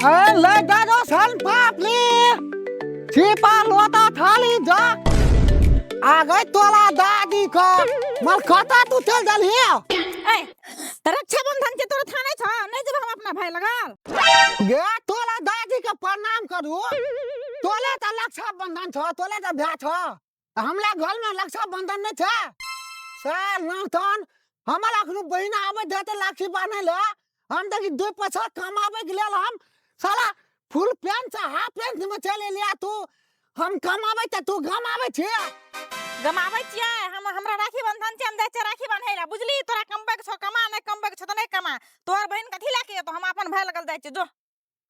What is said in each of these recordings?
ए ले दादो सन पापली छिपा लोटा थाली जा आ गए तोला दादी का मर कता तू चल जल हे। ए रक्षाबंधन के तोरा थाने छ नहीं जब हम अपना भाई लगल गे तोला दादी के प्रणाम करू। तोले त रक्षाबंधन छ, तोले त भ्या छ, हमला घर में रक्षाबंधन नहीं छ। साल नौतन हमारा अखनु बहिना आबै देते राखी बान्है ले, हम देखी 2 पैसा कमाबै के लेल हम साला फुल पैंट से हाफ पैंट में चल एलिया। तू हम कमाबै त तू गमाबै छियै। गमाबै छियै हम, हमरा राखी बंधन छै, हम जाइ छियै राखी बान्है ला, बुझली? तोरा कमबै के छौ कमा, नहि कमबै के छौ त नहि कमा। तोहर बहिन कथी लए के एतौ, हम अपन भाय लगल जाइ छियै, जो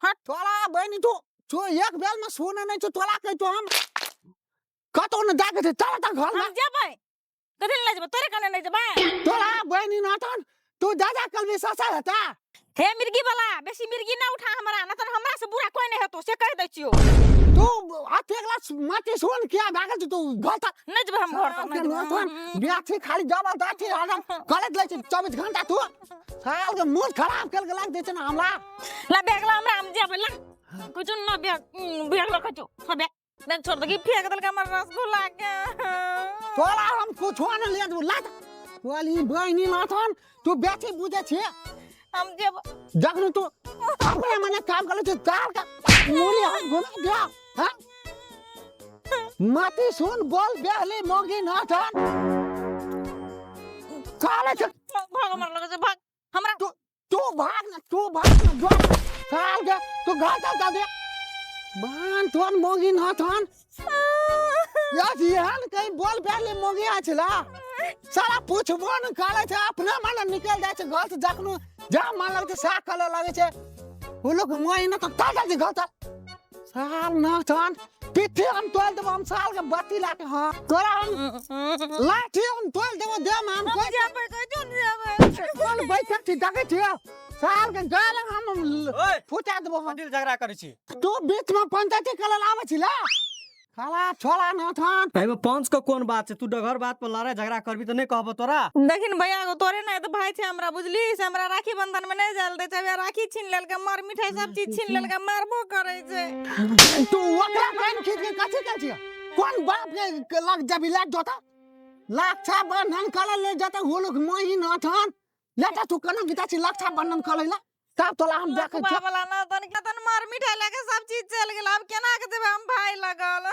हट। तोरा बहिन तू तू एक बेर में सुने नहि छौ, तोरा कहितो हम कतौ नहि जाके छै, चल त घर में। हम जेबै, कथी लए नहि जेबै, तोरे कने नहि जेबै। तोरा बहिन नतन तू दादा कल विश्वास हेता। हे मिर्गी वाला, बेसी मिर्गी ना उठा हमरा, न त हमरा से बुरा कोई नहीं हेतो, से कह दै छियो। तू अतेक ला माटी सुन किया भागल छी तू घर तक? नहीं जेबै हम घर तक, नहीं जेबै। बियाह छी खाली जबरदस्ती हरदम कलेज लै छी 24 घंटा तू। साल के मूड खराब कर के लाग दै छै ना हमरा। ला बैग ला हमरा, हम जेबै ला। कुछ ना बैग, बैग ला कछु। सब बैग नहीं छोड़ दे, फेंक देलक हमर रसगुल्ला के। तोरा हम कुछो न ले देबो, ला तोली बहिनी नाथन तू बेची बुझे छी। हम जेब जखन तू अपने मने काम करे छी तार का मूली हम घुमा दिया। हां माटी सुन बोल बेहली मोगी नाथन काले छ भाग हमर लगे से भाग हमरा। तू भाग ना, तू भाग ना, जो साल के तू घर चल जा दे। बान तोन मोगी नाथन यार यहन कहीं बोल बेहली मोगी आछला साला पूछबो न करे छै, अपना मन निकल जाय छै घर से, जखनो जा मन लगे छै सा करे लगे छै। ओ लोग मोई न तो चल जा घर चल। साल नाथन पिट्ठी हम तोल देबो, हम साल के बत्ती लाके। हां तोरा हम लाठी हम तोल देबो, दे हम हम कोई जेबै, कोई जोन जेबै। कोन बैठक छी देखै छियै साल के गाल हम ओए, फुटा देबो हम। कथी झगड़ा करै छी तू? बीच में पंचायती करे आबै छी ला खाला छोला नाथन। एहिमे पंच के कोन बात छै? तू डगर बात पर लड़ाई झगड़ा करबी तऽ नहि कहबो तोरा। देखिन भैया गो, तोरे नहीं तो भाई छै हमरा, बुझली? से हमरा राखी बंधन में नहीं जाल दे छै, राखी छीन लेलकै, मर मिठाई सब चीज छीन लेलकै, मारबो करै छै। तू ओकरा कान खींच के कथी करै छियै? कोन बाप के लग जबी लग जोता रक्षा बंधन करे ले जाता हुलुक मोही नाथन लेटा तू केना गीता छी रक्षा बंधन करे ला तब तोला हम देखै लखबा छियौ। वाला ना तन के तन मार मिठाई लके सब चीज चल गेल, अब केना के देबै हम भाई लगल?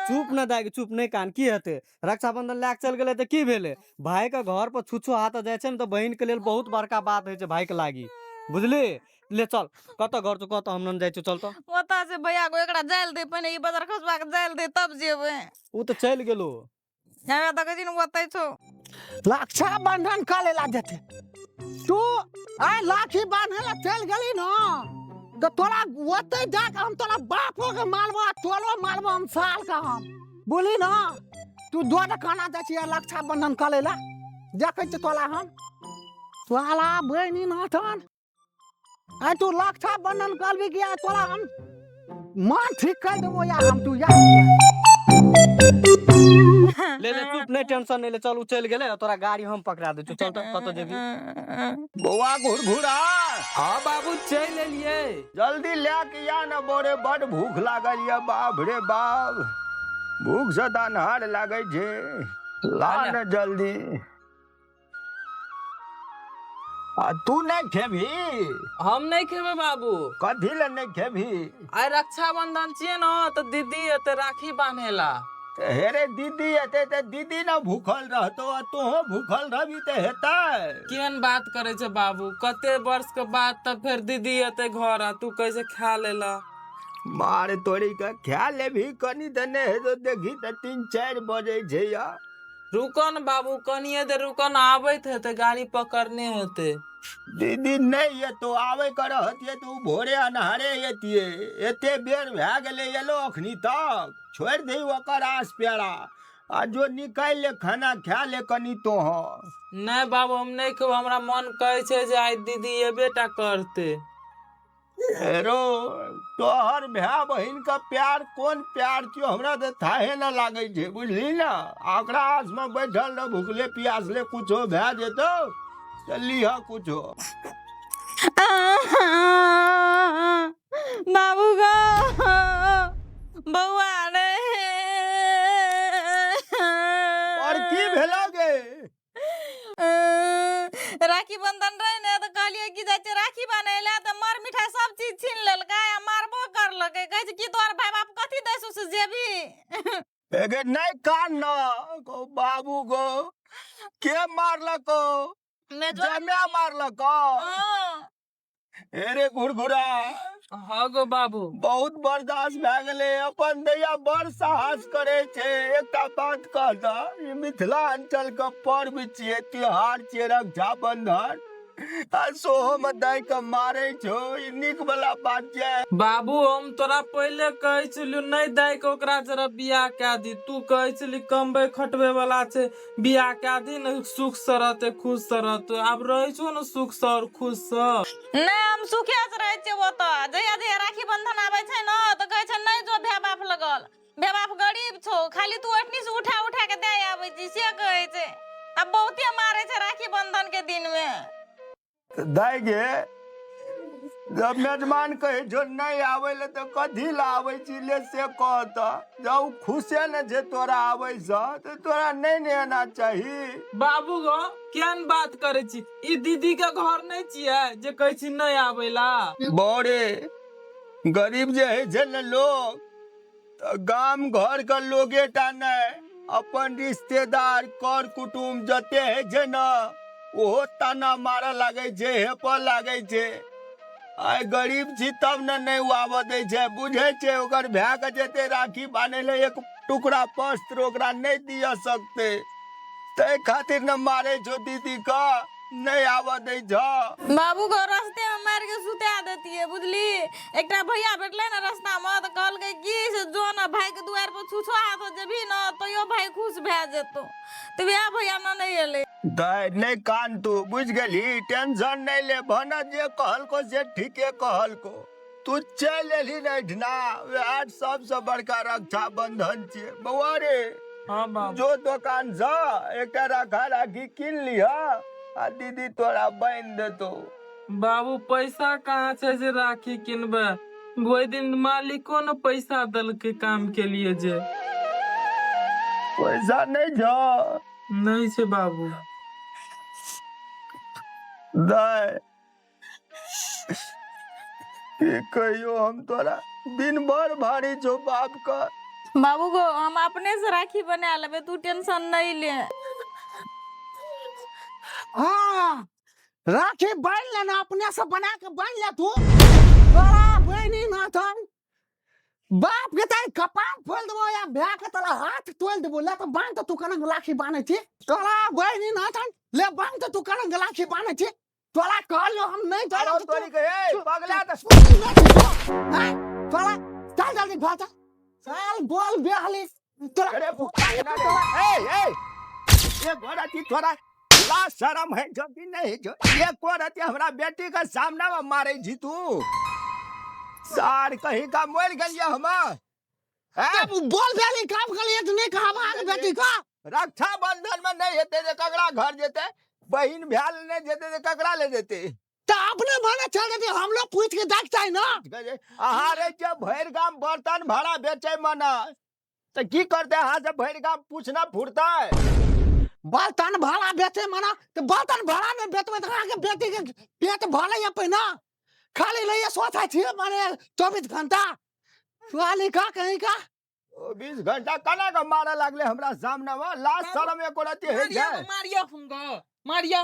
चुप न दाइ, चुप नहि कान, की हेतै? रक्षाबंधन लए के चल गेलै तऽ की भेलै? भाई के घर पर छुछो हाथ जाइ छै ने तऽ बहिन के लेल बहुत बड़का बात होइ छै भाई के लागी, बुझली? ले चल, कतऽ घर छौ कतऽ हम जाइ छियौ, चल तऽ। ओतऽ से भैया गो, एकरा जाइल दे पहिने, ई बजार खसबा के जाइल दे तब जेबै। ओ तऽ चलि गेलो। हमे तऽ कहै छी ने ओतै छौ। रक्षाबंधन करे ला जेते तू आइ राखी बांधे ला चल गेली न तऽ तोरा ओतै जाके हम तोरा बापो के मारबो आ तोरो मारबो हम साल के हम बोली न। तू दोड़ खाना जाइ छियै रक्षाबंधन करे ला, देखै छियै तोरा हम तोरा बहिनी नाथन। आइ तू रक्षाबंधन करबी कि आइ तोरा हम मन ठीक कर देबो या हम तू या ले ले चुप, नहि टेंशन नहि ले, चल उ चलि गेलै, तोरा गाड़ी हम पकड़ा दै छियौ, चल तऽ कतऽ जेबी? बौआ घुरघुरा। हाँ बाबू चलि एलियै। जल्दी लए के या न बोरे, बड भूख लागल ये, बाप रे बाप भूख से तऽ अन्हार लागै छै, ला न जल्दी। आ तू नहि खेबही? हम नहि खेबै बाबू। कथी लए नहि खेबही? आइ रक्षाबंधन छियै ने तऽ दीदी एतै राखी बान्हेला। तऽ हे रे दीदी एतै तऽ दीदी ने भूखल रहतौ आ तोहो भूखल रहबी तऽ हेतै? केहन बात करै छै बाबू, कते वर्ष के बाद तऽ फेर दीदी एतै घर आ तू कैसे खा लेला? मार तोरी के, खा लेबही कनी तऽ नहि हेतौ, देखी तऽ 3-4 बजै छै या। रुको न बाबू, कनिये देर रुको न, आबैत हेतै, गाड़ी पकड़ने हेतै। दीदी नहि एतौ, आबै के रहतियै तऽ उ भोरे अन्हारे एतियै, एते बेर भए गेलै एलो अखनी तक। छोड़ि दही ओकर आस प्यारा आ जो निकालि ले खाना खा ले कनी तोह। नहि बाबू हम नहि खेबो, हमरा मन कहै छै जे आइ दीदी एबे टा करतै। हेरो तोहर भाय बहिन के प्यार कोन प्यार छियौ, हमरा तऽ थाहे न लागै छै, बुझली न? आ ओकरा आस में बैठल रह भुखले प्यासले, कुछो भए जेतौ तऽ लिह कुछो। बौआ रे। और की भेलो गे? राखी बंधन रहे ने तऽ कहलियै कि जाइ छियै राखी बान्है लए, तऽ मर मिठाई सब चीज छीन लेलकै आ मारबो करलकै। कहै छै कि तोहर भाय बाप कथी दै छौ से जेबही। एगे नहि कान न गो बाबू गो, के मारलको? मेजबान। जमे मारलको? हँ। अरे घुरघुरा। हाँ गो बाबू। बहुत बर्दाश्त भए गेलै। अपन दैया बड़ साहस करै छै। एकटा बात कह दऽ, ई मिथिलांचल के पर्व छियै, त्योहार छियै रक्षाबंधन, आ सोहो में दै के मारै छौ, ई नीक वाला बात छै? बाबू, हम तोरा पहिले कहै छलियौ नहि दै के ओकरा जरा बियाह कए दी। तू कहै छली कमबै खटबै वाला छै, बियाह कए दी ने, सुख से रहतै, खुश से रहतै। आब रहै छौ ने सुख से और खुश से? नहि, हम सुखे से रहै छियै ओतऽ। जहिया जहिया राखी बंधन आबै छै ने तऽ कहै छै नहि जो भाय बाप लगल, भाय बाप गरीब छौ, खाली तू ओठनी से उठा उठा के दे आबै छी, से कहै छै। आ बहुते मारै छै राखी बंधन के दिन मे। दाइ गे, जब मेजबान कहै छौ नहि आबै ले तऽ कथी लए आबै छी ले से कह तऽ। जब खुशे ने छै तोरा आबै सँ तऽ तोरा नहि ने एना चाही। बाबू गो, केहन बात करै छी? ई दीदी के घर नहि छियै जे कहै छी नहि आबै ला। बौरे, गरीब जे होइ छै ने लोग, तऽ गाम घर के लोगे टा नहि, अपन रिश्तेदार कर कुटुम जते होइ छै ने, ओहो ताना मारऽ लागै छै, हेपऽ लागै छै। आइ गरीब छी तब ने नहि ओ आबऽ दै छै। बुझै छै ओकर भायके जेतै राखी बान्है लए, एक टुकड़ा वस्त्र ओकरा नहि दिअ सकतै, ताहि खातिर ने मारै छौ दीदी के, नहि आबऽ दै छौ। बाबू को रस्ते में मार के सुता देतिए बुझली। एकटा भैया भेटलै ने रास्ता में तऽ कहलकै कि से जो ने भाई के दुआर पर छुछो हाथ जेबही ने तैयो भाई खुश भए जेतौ। तऽ वएह भैया ने नहि एलै। दाइ, नहि कान तू, बुझि गेलही? टेंशन नहि ले। भने जे कहलको से ठीके कहलको। तू चलि एलही ने एहिठिना, वएह सबसँ बड़का रक्षा बंधन छियै। बौआ रे। हाँ बाबू। जो दोकान सँ एकटा राखा राखी कीन लिह आ दीदी तोरा बान्हि देतौ। बाबू, पैसा कहाँ छै जे राखी किनबै? ओहि दिन मालिको ने पैसा देलकै काम के लिए जे। पैसा नहि छौ? नहि छै बाबू। दाइ, की कहियो हम तोरा, दिन भर भारी छौ बाप का। बाबू गो, हम अपने से राखी बना लेबै, तू टेंशन नहीं ले। हाँ, राखी बांध लेना, अपने से बना के बांध ले तू। तोरा बहनी ना थन बाप के ताई कपार फोल देबो या भ्या के तोरा हाथ तोड़ देबो। ले तो बांध, तो तू कनक राखी बांधे छी। तोरा बहनी ना थन, ले बांध, तो तू कनक राखी बांधे छी। तोरा कहलियो हम नहीं अरे जाने। तोरी के ए पगला तऽ। तोरा चल जल्दी घर चल। चल बोल बेहली तोरा। अरे ए ए, एक रति तोरा ला शरम है जो कि नहीं जो? एक रति हमरा बेटी के सामने में मारे छी तू? सार कहीं का, मर गेलिए हम हैं? तब बोल बेहली काम करिए तो नहीं कहा आगे बेटी का। रक्षा बंधन में नहीं हेतै जे ककरा घर जेतै? बहिन भेल नहीं जेतै जे ककरा ले जेतै? तो अपने माने चल देते, हम लोग पूछ के देखते है ना। अहाँ रहे छियै भरि गाम बर्तन भाड़ा बेचै मने, तऽ की करतै? अहाँ से भरि गाम पूछना फुरतै? बर्तन भाड़ा बेचे माना तो बर्तन भाड़ा नहीं बेचबे तो अहाँके बेटी के पेट भले या पहिना खाली लैया सोचै छियै माने 24 घंटा खाली का कहीं का। 24 घंटा केना के मारऽ लागलै हमरा सामने में? लाज शरम एको रत्ती होइ मारिया। छै? मारिया हुनको, मारिया।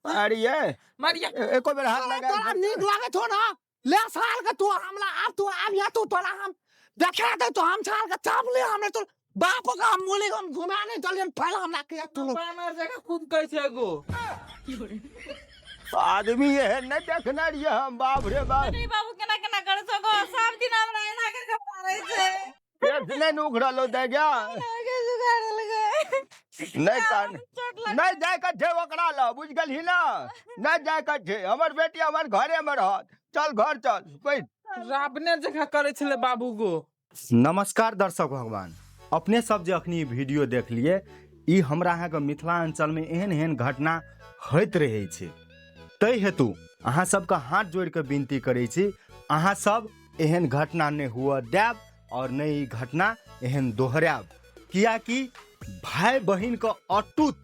अरे ये मारिया। एको बेर हाथ लगा। तोरा नीक लागै छौ ना? ले साल के तू हमला आब तू आब या तू तोरा हम देखा दे तो हम साल के चाप ले हमरे तो बाप का हम बोले हम घुमा नहीं चलियन फैल हमरा के तू लोग। बानर जकाँ खूब कहै छै एगो। आदमी एहन नहि देखने रहियै हम, बाप रे बाप। देखली बाबू, केना केना करै छौ गो? सब दिन हमरा एना कर के मारै छै। पेट नहि ने उखड़ल होतै क्या? आगे जुगाड़ देलकै। नहि कान। चोट लग। नहि जाय के छै ओकरा लग, बुझि गेलही ने? नहि जाय के छै। हमर बेटी हमर घरे मे रहत। चल घर चल, बैठ। रावणे जकाँ करै छलै बाबू गो। नमस्कार दर्शक भगवान, अपने सब जे अखनी ई वीडियो देखलिए, ई हमरा अहाँके मिथिलांचलमे एहन एहन घटना होइत रहै छै। ताहि हेतु अहाँ सबके हाथ जोड़ि कऽ विनती करै छी, अहाँ सब एहन घटना नहि हुअ देब। आओर नहि ई घटना एहन दोहरायब, कियाकि भाय बहिनके अटूट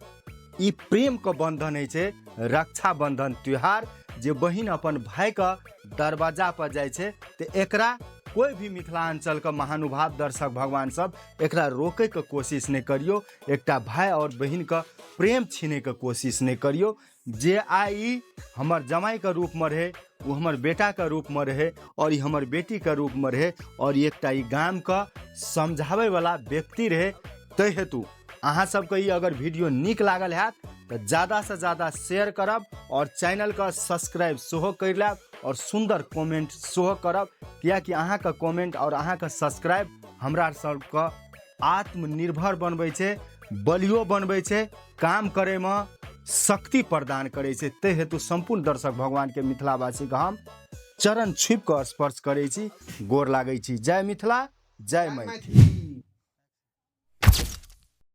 ई प्रेमके बन्धन होइ छै रक्षाबन्धन त्योहार। जे बहिन अपन भायके दरवाजा पर जाइ छै तऽ एकरा कोइ भी मिथिलाञ्चलके महानुभाव दर्शक भगवान सब एकरा रोकैके कोशिश नहि करियौ, एकटा भाय आओर बहिनके प्रेम छीनैके कोशिश नहि करियौ। जे आइ ई हमर जमाइके रूपमे रहै, ओ हमर बेटाके रूपमे रहै आओर ई हमर बेटीके रूपमे रहै आओर ई एकटा ई गामके समझाबैवला व्यक्ति रहै। ताहि हेतु अहाँ सबके ई अगर वीडियो नीक लागल हैत तऽ ज्यादासँ ज्यादा शेयर करब आओर चैनलके सब्सक्राइब सेहो करि लेब आओर सुन्दर कमेंट सेहो करब, कियाकि अहाँके कमेंट आओर अहाँके सब्सक्राइब हमरा सबके आत्मनिर्भर बनबै छै, बलियो बनबै छै, काम करैमे शक्ति प्रदान करै छै। ताहि हेतु सम्पूर्ण दर्शक भगवानके मिथिलावासीके हम चरण छुपि कऽ स्पर्श करै छी, गोर लागै छी। जय मिथिला, जय मैथिली।